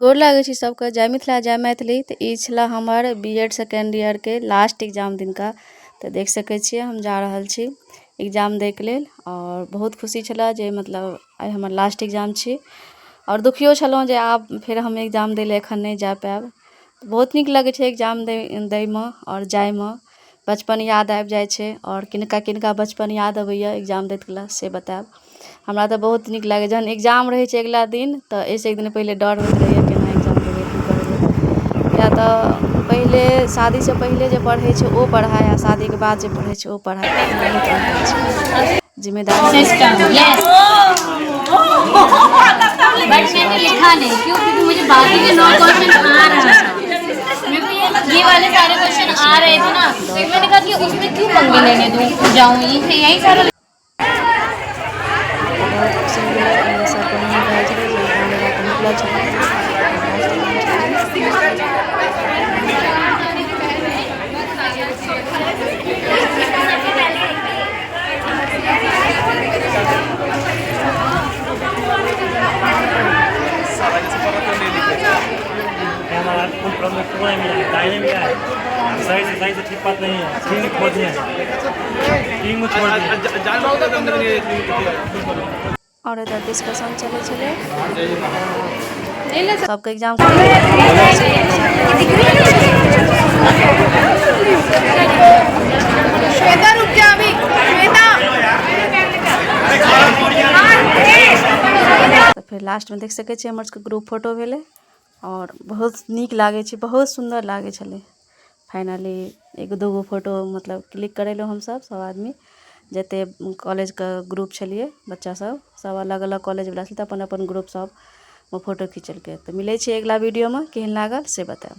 गोर लागै छी सबके, जय मिथिला जय मैथिली। तऽ ई छलै हमर बी एड सेकेंड ईयरके लास्ट एग्जाम दिनका। तऽ देख सकै छियै हम जा रहल छी एग्जाम दैके लेल आओर बहुत खुशी छलै जे मतलब आइ हमर लास्ट एग्जाम छी आओर दुखियो छलहुँ जे आब फेर हम एग्जाम दै लए एखन नहि जा पायब। बहुत नीक लगै छै एग्जाम दैमे आओर जाइमे बचपन याद आबि जाइ छै। आओर किनका किनका बचपन याद अबैए एग्जाम दैत कला से बतायब। हमरा तऽ बहुत नीक लागैए। जहन एग्जाम रहै छै अगिला दिन तऽ एहिसँ एक दिन पहिले डर होइत रहैए केना एग्जाम देबै, की करबै। किएक तऽ पहिले शादीसँ पहिले जे पढ़ै छै ओ पढ़ाइ आ शादीके बाद जे पढ़ै छै ओ पढ़ाइ बहुत अन्तर छै, जिम्मेदारी। बट मैंने लिखा नहीं, क्यों? क्योंकि मुझे बाकी के 9 क्वेश्चन आ रहा था। मेरे को ये वाले सारे क्वेश्चन आ रहे थे ना, तो मैंने कहा कि उसमें क्यों पंगे लेने दूँ, जाऊँ ये यही सारा। बहुत खुशी भेलै। सबके मोन रहल छलै जे एग्जाम लगा कऽ निकलल छलै। लास्ट एग्जाम छलै। हमारा फुल प्रॉब्लम पूरा मिला है, दाहिने मिला है, सही से ठीक बात नहीं है। तीन छोड़ दिए, तीन को छोड़ दिए। आओर एतऽ डिस्कशन चलै छलै सबके एग्जाम। श्वेता, रुक जा अभी श्वेता। तऽ फेर लास्टमे देख सकै छियै हमर सबके ग्रुप फोटो भेलै आओर बहुत नीक लागै छै, बहुत सुन्दर लागै छलै। फाइनली एगो दूगो फोटो मतलब क्लिक करेलहुँ हमसब, सब आदमी जते कॉलेजके ग्रुप छलियै। बच्चा सब सब अलग अलग कॉलेजवला छलै तऽ अपन अपन ग्रुप सब फोटो खिचेलकै। तऽ मिलै छै अगिला वीडियोमे, केहन लागल से बतायब।